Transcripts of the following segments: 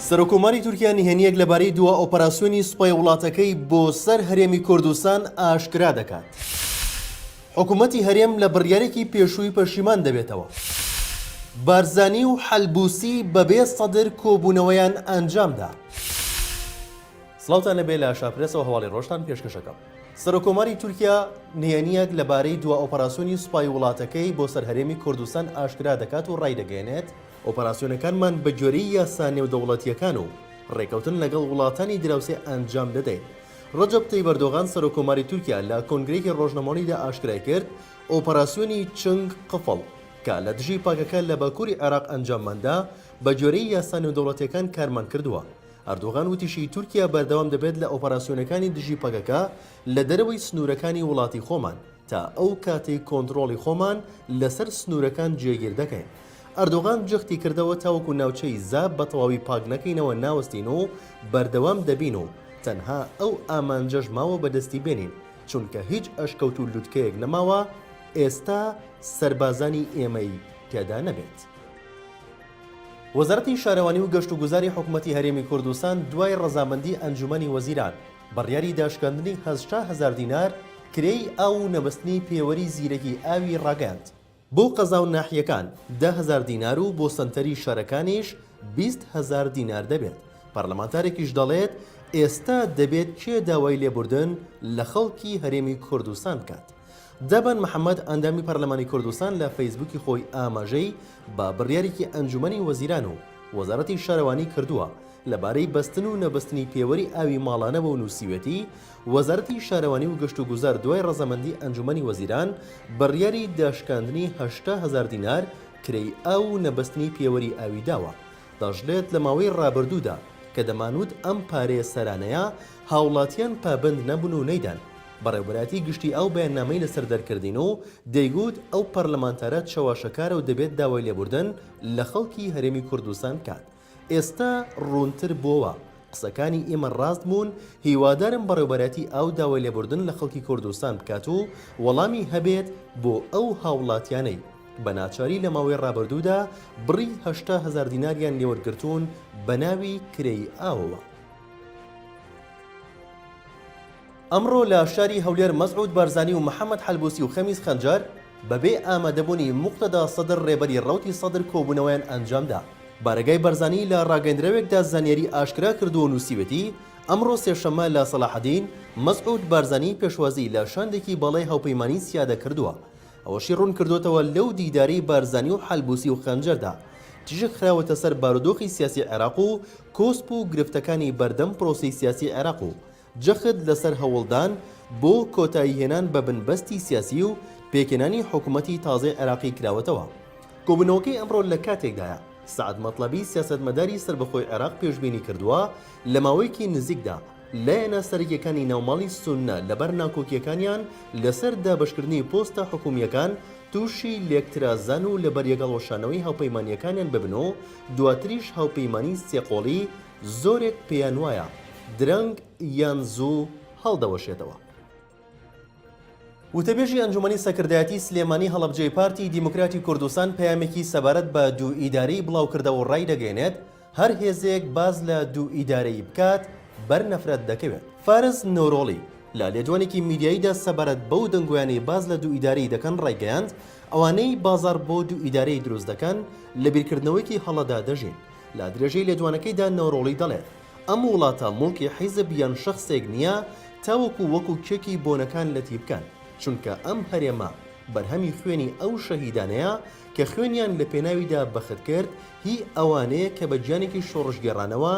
سەرۆککۆماری تورکیا نهێنییەک لەبارەی دوا ئۆپەراسیۆنی سوپای وڵاتەکەی بۆ سەر هەرێمی کوردستان ئاشکرا دەکات. حکومەتی هەرێم لە بڕیارێکی پێشووی پەشیمان دەبێتەوە. بارزانی و حەلبوسی بەبێ سەدر کۆبوونەوەیان ئەنجامدا. سڵاوتان لێبێ لە شاپرێسەوە هەواڵی ڕۆژتان پێشکەشەکەم. سەرۆککۆماری تورکیا نهێنییەک لەبارەی دوا ئۆپەراسیۆنی سوپای وڵاتەکەی بۆ سەر هەرێمی کوردستان ئاشکرا دەکات و ڕایدەگەیەنێت، ئۆپەراسیۆنەکانمان بەگوێرەی یاسا نێودەوڵەتییەکان و ڕێککەوتن لەگەڵ وڵاتانی دراوسێ ئەنجام دەدەین. ڕەجەب تەیب ئەردۆغان سەرۆککۆماری تورکیا لە کۆنگرەیەکی ڕۆژنامەوانیدا ئاشکرای کرد، ئۆپەراسیۆنی چنگ قفڵ کە لە دژی پەکەکە لە باکووری عێراق ئەنجاممان دا، بەگوێرەی یاسا نێودەوڵەتییەکان کارمان کردووە. ئەردۆغان وتیشی، تورکیا بەردەوام دەبێت لە ئۆپەراسیۆنەکانی دژی پەکەکە لە دەرەوەی سنوورەکانی وڵاتی خۆمان، تا ئەو کاتەی کۆنتڕۆڵی خۆمان لەسەر سنوورەکان جێگیر دەکەین. ئەردۆغان جەختی کردەوە تاوەکو ناوچەی زاپ بە تەواوی پاک نەکەینەوە ناوەستین و بەردەوام دەبین و تەنها ئەو ئامانجەش ماوە بەدەستی بێنین، چونکە هیچ ئەشکەوت و لوتکەیەک نەماوە ئێستا سەربازانی ئێمەی تێدا نەبێت. وەزارەتی شارەوانی و گەشتوگوزاری حکومەتی هەرێمی کوردستان دوای ڕەزامەندی ئەنجومەنی وەزیران، بڕیاری داشکاندنی 80 هەزار دینار کرێی ئاو و نەبەستنی پێوەری زیرەکی ئاوی ڕاگەیاند. بۆ قەزا و ناحیەکان 10 هەزار دینار و بۆ سەنتەری شارەکانیش 20 هەزار دینار دەبێت. پەرلەمانتارێکیش دەڵێت، ئێستا دەبێت کێ داوای لێبوردن لە خەڵکی هەرێمی کوردستان بکات؟ دەبەن محەمەد ئەندامی پەرلەمانی کوردستان لە فەیسبووکی خۆی ئاماژەی بە بڕیارێکی ئەنجومەنی وەزیران و وەزارەتی شارەوانی کردووە لەبارەی بەستن و نەبەستنی پێوەری ئاوی ماڵانەوە و نووسیوێتی، وەزارەتی شارەوانی و گەشتوگوزار دوای ڕەزامەندی ئەنجومەنی وەزیران بڕیاری داشکاندنی 80 هەزار دینار کرێی ئاو و نەبەستنی پێوەری ئاوی داوە. دەشڵێت لە ماوەی ڕابردوودا کە دەمانوت ئەم پارەیە سەرانەیە، هاوڵاتیان پابەند نەبوون و نەیدان، بەڕێوبەرایەتی گشتی ئاو بەیاننامەی لەسەر دەرکردین و دەیگوت ئەو پەرلەمانتارە چەواشەکارە و دەبێت داوای لێبوردن لە خەڵکی هەرێمی کوردستان بکات. ئێستا ڕوونتر بۆوە قسەکانی ئێمە ڕاست بوون، هیوادارم بەڕێوبەرایەتی ئاو داوای لێبوردن لە خەڵکی کوردستان بکات و وەڵامی هەبێت بۆ ئەو هاوڵاتیانەی بە ناچاری لە ماوەی ڕابردوودا بڕی 80 هەزار دیناریان لێوەرگرتوون بە ناوی کرێی ئاوەوە. ئەمڕۆ لە شاری هەولێر مەسعود بارزانی و محەمەد حەلبوسی و خەمیس خەنجەر بەبێ ئامادەبوونی موقتەدا سەدر ڕێبەری ڕەوتی سەدر کۆبوونەوەیان ئەنجامدا. بارەگای بارزانی لە ڕاگەیندراوێکدا زانیاری ئاشکرا کردووە و نووسیوێتی، ئەمڕۆ سێشەممە لە سەڵاحەدین، مەسعود بارزانی پێشوازی لە شاندێکی باڵای هاوپەیمانی سیادە کردووە. ئەوەشی ڕوونکردۆتەوە لەو دیدارەی بارزانی و حەلبوسی و خەنجەردا تیشک خراوەتە سەر بارودۆخی سیاسی عێراق و کۆسپ و گرفتەکانی بەردەم پرۆسەی سیاسی عێراق و جەخت لەسەر هەوڵدان بۆ کۆتاییهێنان بە بنبەستی سیاسی و پێکهێنانی حکومەتی تازەی عێراقی کراوەتەوە. کۆبوونەوەکەی ئەمڕۆ لە کاتێکدایە، سەعد مەتڵەبی سیاسەتمەداری سەربەخۆی عێراق پێشبینی کردووە لە ماوەیەکی نزیکدا لایەنە سەرەکییەکانی ناو ماڵی سوننە لەبەر ناکۆکییەکانیان لەسەر دابەشکردنی پۆستە حکومییەکان تووشی لێکترازان و لەبەریەکهەڵوەشانەوەی هاوپەیمانییەکانیان ببن و دواتریش هاوپەیمانی سێقۆڵی زۆرێک پێیانوایە درەنگ یان زوو هەڵدەوەشێتەوە. وتەبێژی ئەنجومەنی سەکردایەتی سلێمانی هەڵەبجەی پارتی دیموکراتی کوردستان پەیامێکی سەبارەت بە دوو ئیدارەیی بڵاوکردەوە و ڕایدەگەیەنێت، هەر هێزێک باس لە دوو ئیدارەیی بکات بەر نەفرەت دەکەوێت. فارس نۆرۆڵی لە لێدوانێکی میدیاییدا سەبارەت بەو دەنگۆیانەی باس لە دوو ئیدارەیی دەکەن ڕایگەیاند، ئەوانەی بازاڕ بۆ دوو ئیدارەیی دروست دەکەن لە بیرکردنەوەیەکی هەڵەدا دەژین. لە درێژەی لێدوانەکەیدا نۆرۆڵی دەڵێت، ئەم وڵاتە موڵکی حیزب یان شەخسێک نییە تاوەکو وەکو کێکی بۆنەکان لەتی بکەن، چونکە ئەم هەرێمە بەرهەمی خوێنی ئەو شەهیدانەیە کە خوێنیان لە پێناویدا بەخت کرد، هی ئەوانەیە کە بە گیانێکی شۆڕشگێڕانەوە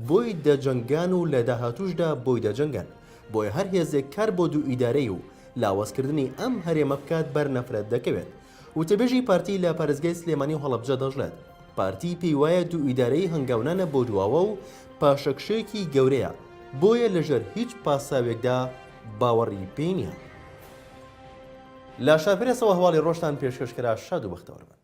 بۆی دەجەنگان و لە داهاتووشدا بۆی دەجەنگن. بۆیە هەر هێزێک کار بۆ دوو ئیدارەیی و لاوازکردنی ئەم هەرێمە بکات بەر نەفرەت دەکەوێت. وتەبێژی پارتی لە پارێزگای سلێمانی و هەڵەبجە دەشڵێت، پارتی پێی وایە دوو ئیدارەیی هەنگاونانە بۆ دواوە و پاشەکشەیەکی گەورەیە، بۆیە لەژێر هیچ پاساوێکدا باوەڕی پێی نییە. لە شارپرێسەوە هەواڵی ڕۆژتان پێشکەش کرا، شاد و بەختەوەر بن.